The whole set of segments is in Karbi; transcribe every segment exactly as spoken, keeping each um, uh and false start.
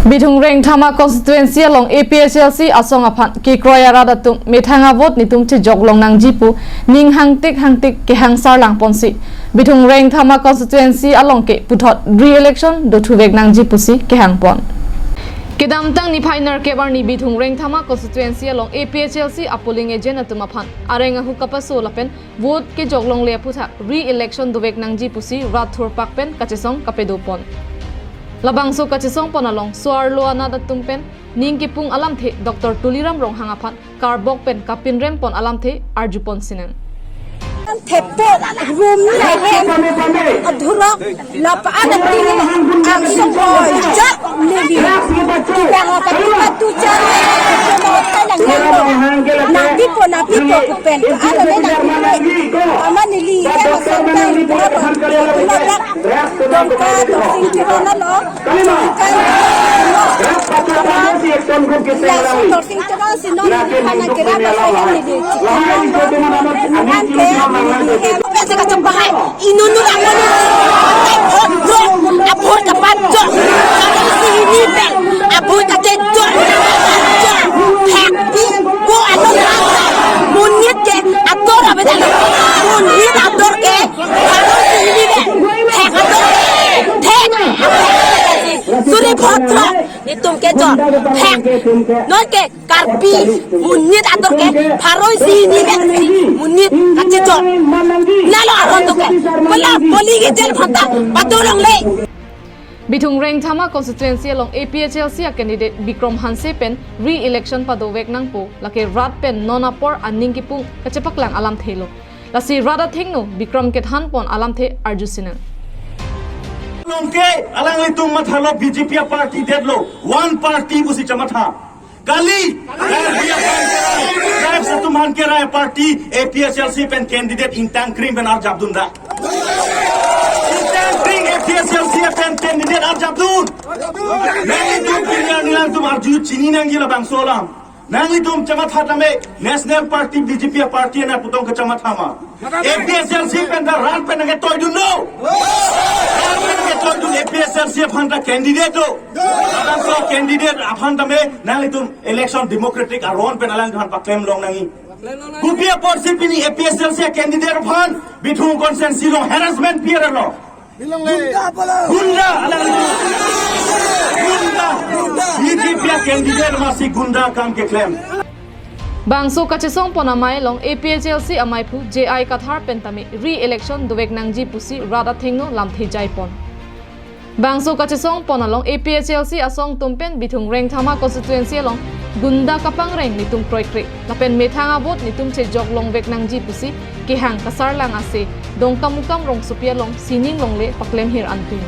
Bithung Rengthama constituency along A P H L C asong aphan kekroi arat atum methang avote netum chejok long nangji pu ning hangtik hangtik kehangsar langponsi Bithung Rengthama constituency along ke puthot re-election dothuvek nangji pusi kehangpon. Kedamtang niphai nerkep arni Bithung Rengthama constituency along A P H L C a polling agent atum aphan areng ahu kapaso lapen vote kejok longle aputhak re-election dovek nangji pusi rat thurpak pen kachesong kapedopon. Labangso kachesongpon along so-arlo anat atum pen ning kepung alamthe Doctor Tuliram Ronghang aphan karbok pen kapinrempon alamthe arjupon sinang. Thepo rum lahem adhurok lapa ada tini angsong boy jak neli. Tidak apa kita tu cari. Napipo napipo kupen ada neli. Ama neli ya sampai berapa? Dongka dongsing tiron alo. Dongka dongsing tiron si non hana kira bahasa yang di. Pese ka chumpa hai. Inunu na mo ni. Abhor ka pat jo. Sini pen. Abhor ka te jo. Happy. Ko anu monit ke ator abe. Monit ator ke. Suri bhatra. Netum ke jo. Hek. Non ke Karbi. Monit ator ke. Pharo isi hini ke. Monit kachejok. Lalo aron to ke. Pala polling agent aphanta pado longle. Bithung Rengthama constituency along A P H L C a candidate Bikram Hanse pen re-election padovek nangpo, lake rat pen non apor aning kepung kachepaklang alamthe lo. Lasi rat athengno Bikram kethanpon alamthe arju sinang. Longke alanglitum mathalo B J P a party detlo, one party pusi chamatha. Kali, Karbi aphan kerai, tribes atum aphan kerai party A P H L C pen candidate ingtang krim pen arjapdun da. Ingtang krim A P H L C pen candidate arjapdun. Nanglitum punya nangtum arju chini nangji labangso alam. Nanglitum chamatha tame National Party B J P a party na putong kechamatha ma. A P H L C pen ta rat pen nangketoidun do. Rat pen nangketoidun A P H L C aphanta candidate do. Labangso candidate aphan tame nanglitum election democratic aron pen alangphan paklem long nangji. Kopi aporsi pini A P H L C candidate aphan Bithung constituency along harassment pi-arlo. Gunda, alang gunda. B J P a candidate masi gunda akam keklem. Bangso kachesongpon amei along A P H L C ameiphu J I Kathar pen tame re-election dovek nangji pusi rat athengno lamthe jaipon. Bangso kachesongpon along A P H L C asong atum pen Bithung Rengthama constituency along gunda kapangreng netum kroikre lapen methang avote netum chejok longvek nangji pusi kehang kasarlang ase Dongkamukam rongsopi along sining longle paklem hir anpin.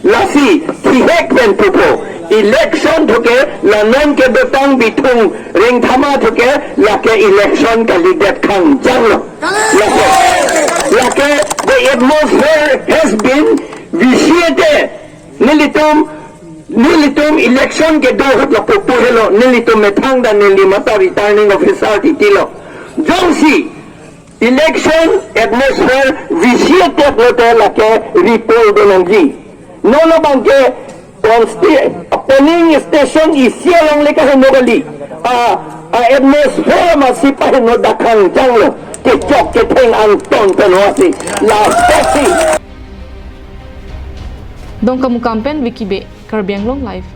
Lasi thihek pen pupo, election thuke la non kedotang Bithung Rengthama thuke lake election kalidet khangjang lo. Lake, lake the atmosphere has been vitiated. Nelitum, nelitum election kedo ahut lapu pu helo, nelitum methang ta neli mata returning officer titi lo. Jongsi election atmosphere vitiated lote lake repoll do nangji. Non abangke consti-, polling station isi along le kaheno kali. A, a atmosphere masi paheno dak khangjang lo. Kechok ketheng angton pen hosi. Last hosi. Dongkamukam pen Vicky Bey, Karbi Anglong Live.